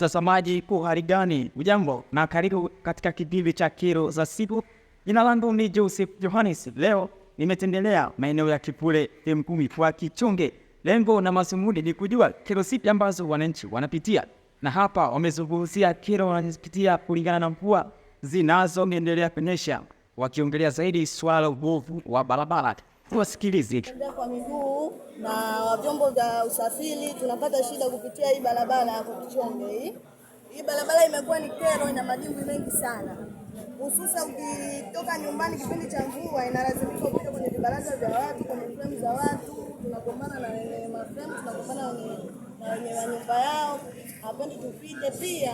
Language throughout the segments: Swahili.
Mtazamaji, hali gani? Ujambo na karibu katika kipindi cha Kero za Siku. Jina langu ni Joseph Johannes. Leo nimetembelea maeneo ya Kivule Mkumi kwa Kichonge. Lengo na madhumuni ni kujua kero zipi ambazo wananchi wanapitia, na hapa wamezungumzia kero wanazopitia kulingana na mvua zinazoendelea kunyesha, wakiongelea zaidi swala la ubovu wa barabara. Tuwasikilize. Kwa miguu na vyombo vya usafiri tunapata shida kupitia hii barabara ya Kichonge hii. Hii barabara imekuwa ni kero, ina madimbwi mengi sana, hususa ukitoka nyumbani kipindi cha mvua inalazimika upite kwenye vibaraza vya watu, kwenye fremu za watu, tunagombana na wenye mafremu, tunagombana na wenye manyumba yao, hapendi tupite. Pia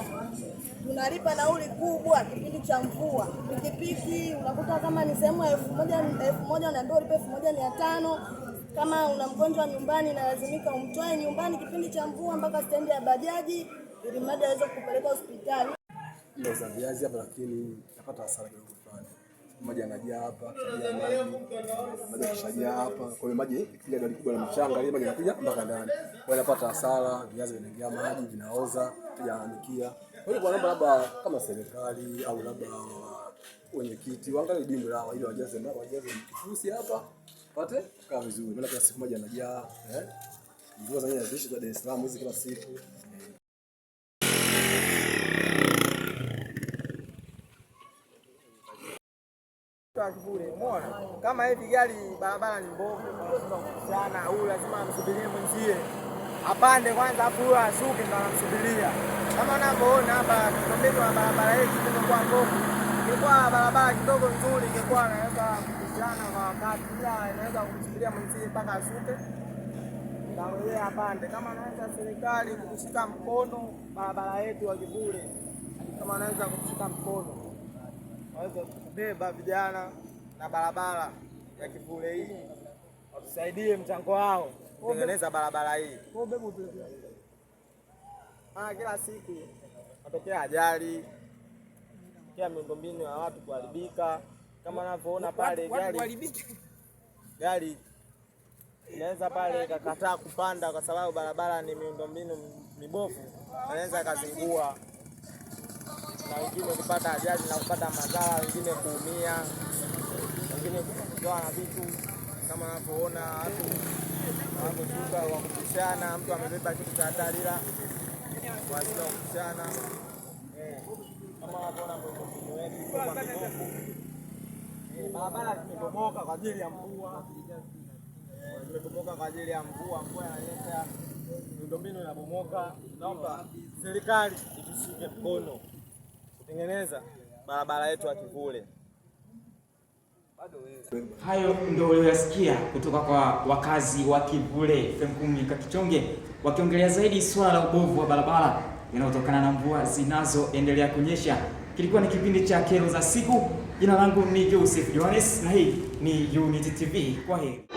tunalipa nauli kubwa kipindi cha mvua. Pikipiki unakuta kama ni sehemu ya 1000, 1000 unaambiwa ulipe 1500. Kama una mgonjwa nyumbani, inalazimika umtoe nyumbani kipindi cha mvua mpaka stendi ya bajaji ili mradi aweze kupeleka hospitali. Nauza viazi hapa lakini napata hasara kidogo fulani. Maji yanajaa hapa, maji maji yakishajaa hapa, kwa hiyo maji ikipiga gari kubwa la mchanga, ile maji yanakuja mpaka ndani. Kwa hiyo napata hasara, viazi vinaingia maji, vinaoza, tujaanikia. Kwa hiyo kwa naomba labda kama serikali au labda wenyekiti waangalie dimbwi lao ili wajaze kifusi hapa pate kukaa vizuri. Maana kila siku maji yanajaa, eh? Mvua zenyewe haziishi za Dar es Salaam hizi kila siku. Kivule umeona kama hivi gari barabara ni mbovu, sana huyu lazima amsubirie mwenzie apande kwanza, afu huyo ashuke ndo anamsubiria. Kama unavyoona hapa pembeni wa barabara yetu imekuwa mbovu, ingekuwa barabara kidogo nzuri, ingekuwa anaweza kupishana kwa wakati, ila inaweza kumsubiria mwenzie mpaka ashuke na yeye apande. Kama anaweza serikali kutushika mkono barabara yetu ya Kivule, kama anaweza kutushika mkono waweze kubeba vijana na barabara ya Kivule hii, watusaidie mchango wao kutengeneza barabara hii. Kila siku natokea ajali, kila miundombinu ya watu kuharibika, kama unavyoona pale gari inaweza pale ikakataa kupanda kwa sababu barabara ni miundombinu mibovu, inaweza ikazingua na wengine kupata ajali na kupata madhara, wengine kuumia, wengine kutoa na vitu kama unavyoona watu wanaposhuka kwa kupishana, mtu amebeba kitu cha hatari ila kwa ajili ya kupishana. Kama unavyoona miundombinu yetu kwa mibovu, barabara zimebomoka kwa ajili ya mvua, zimebomoka kwa ajili ya mvua, mvua inanyesha, miundombinu inabomoka. Naomba serikali itushike mkono kutengeneza barabara yetu ya Kivule. Hayo ndio ulioyasikia kutoka kwa wakazi wa Kivule Femkumi Kakichonge wakiongelea zaidi swala la ubovu wa barabara yanayotokana na mvua zinazoendelea kunyesha. Kilikuwa ni kipindi cha Kero za Siku. Jina langu ni Joseph Johannes na hii ni Unity TV. Kwa heri.